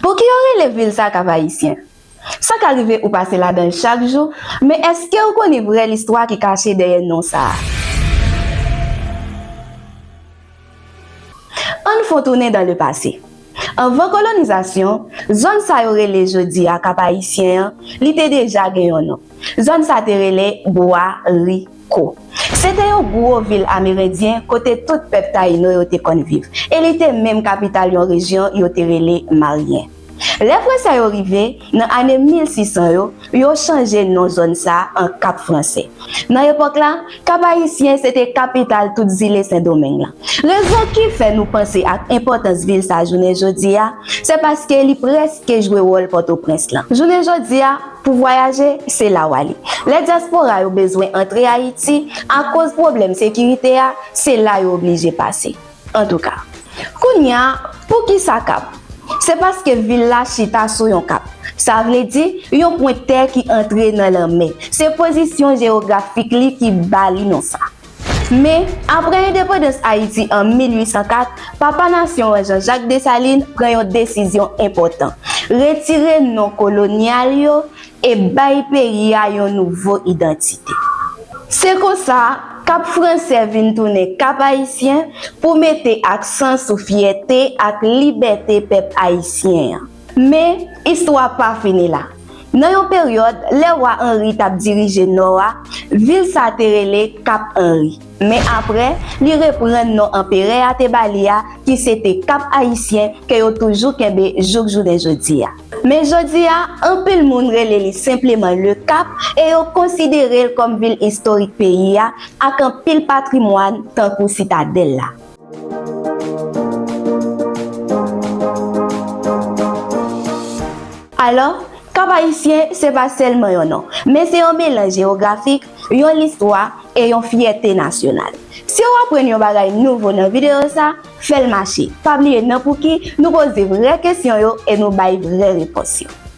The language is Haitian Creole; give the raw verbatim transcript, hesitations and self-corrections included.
Pouki yo rele vil sa Kap Ayisyen? Sa ka rive ou pase ladan l chak jou, men èske ou konnen vrè listwa ki kache dèyè non sa a? Ann fè yon tounen dans le passé. Anvan kolonizasyon, zòn sa yo rele jodi a Kap Ayisyen an, li te deja gen yon non. Zòn sa te rele Guarico. Se te yon gwo vil amerendyen kote tout pèp Tayino yo te konn viv, e li te menm kapital yon rejyon yo te rele Maryen. Lè Fransè yo rive, nan ane mil sis san yo, yo chanje non zòn sa a an Kap Fransè. Nan epòk la, Kap Ayisyen se te kapital tout zile Sendomeng lan. Rezon ki fè nou panse ak enpòtans vil sa jounen jodi a, se paske li prèske jwe wòl Pòtoprens lan. Jounen jodi a, pou vwayaje, se la w ale. Lè dyaspora yo bezwen antre Ayiti, akoz pwoblèm sekirite a, se la yo oblije pase. Antouka, kounye a, poukisa Kap? Se paske vil la chita sou yon kap. Sa vle di, yon pwen tè ki antre nan lanmè. Se pozisyon jewografik li ki ba li non sa. Men, apre endepandans Ayiti an mil uit san kat, papa nasyon an Jean-Jacques Dessalines pran yon desizyon enpòtan. Retire non kolonyal yo e bay peyi a yon nouvo idantite. Se konsa, Kap Fransè vin tounen Kap Ayisyen pou mete aksan sou fyète ak libète pèp ayisyen an. Men, istwa pa fini la. Nan yon peryòd, lè wa Anri t ap dirije Nò a, vil sa te rele Kap Anri. Men apre, li reprann non anperè a te ba li a, ki se te Kap Ayisyen, ke yo toujou kenbe jouk jounen jodi a. Men jodi a, anpil moun rele li senpleman Le Cap e yo konsidere l kòm vil istorik peyi a ak anpil patrimwàn tankou sitadèl la. Alò, Kap Ayisyen se pa sèlman yon non, men se yon melanj jewografik, yon listwa e yon fyète nasyonal. Si w aprann yon bagay nouvo nan videyo sa, fè l mache. Pa bliye nan pouki nou poze vrè kesyon yo e nou bay vrè repons yo.